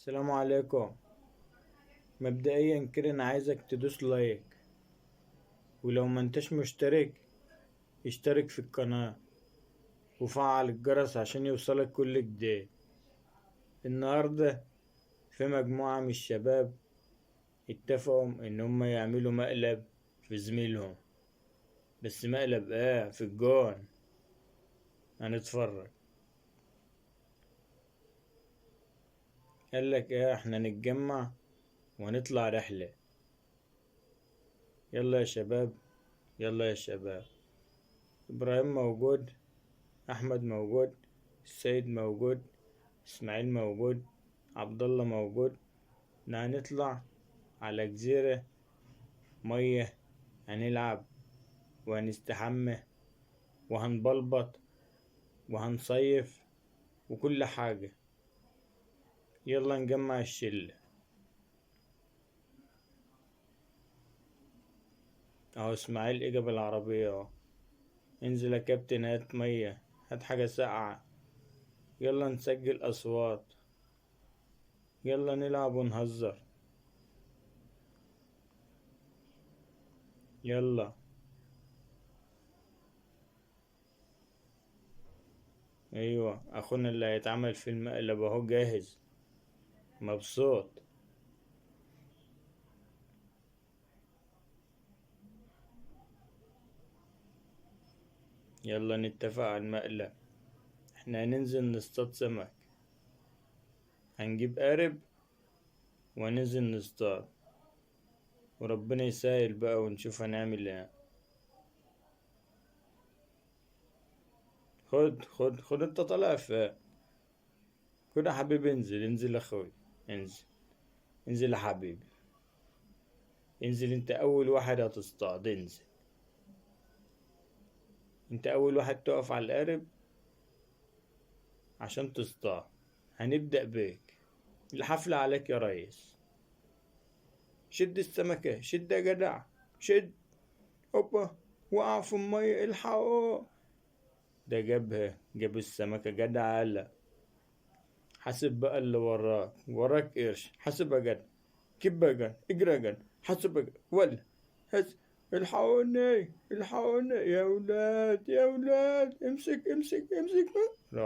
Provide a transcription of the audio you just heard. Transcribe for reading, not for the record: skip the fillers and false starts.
السلام عليكم. مبدئيا كده انا عايزك تدوس like، ولو ما انتش مشترك اشترك في القناة وفعل الجرس عشان يوصلك كل جديد. النهاردة في مجموعة من الشباب اتفقوا ان هم يعملوا مقلب في زميلهم، بس مقلب ايه في الجون. هنتفرج. قال لك ايه، احنا نتجمع ونطلع رحلة. يلا يا شباب، يلا يا شباب. ابراهيم موجود، احمد موجود، السيد موجود، اسماعيل موجود، عبد الله موجود. احنا هنطلع على جزيرة مية، هنلعب وهنستحمى وهنبلبط وهنصيف وكل حاجة. يلا نجمع الشلة. اهو اسماعيل اجا بالعربية اهو. انزل يا كابتن، هات مية، هات حاجة ساقعة. يلا نسجل اصوات، يلا نلعب ونهزر. يلا. ايوه اخونا اللي هيتعمل في المقلب اهو جاهز مبسوط. يلا نتفق على المقلب. احنا هننزل نصطاد سمك، هنجيب قارب وننزل نصطاد، وربنا يسهل بقى ونشوف هنعمل ايه. خد خد خد، انت طالع فين؟ خد يا حبيبي، انزل انزل يا اخوي، انزل انزل يا حبيبي، انزل. انت اول واحد هتصطاد، انزل. انت اول واحد تقف على القارب عشان تصطاد. هنبدأ بيك، الحفلة عليك يا ريس. شد السمكة، شد يا جدع، شد. هوبا، وقع في المية، الحقوا. ده جابها، جاب السمكة جدع. هلا حاسب بقى اللي وراك، وراك قرش. حاسب يا جدع، كب يا جدع، اجري يا جدع، حاسب يا جدع، ولا هس. الحقوني الحقوني يا ولاد، يا ولاد، امسك امسك امسك. لا.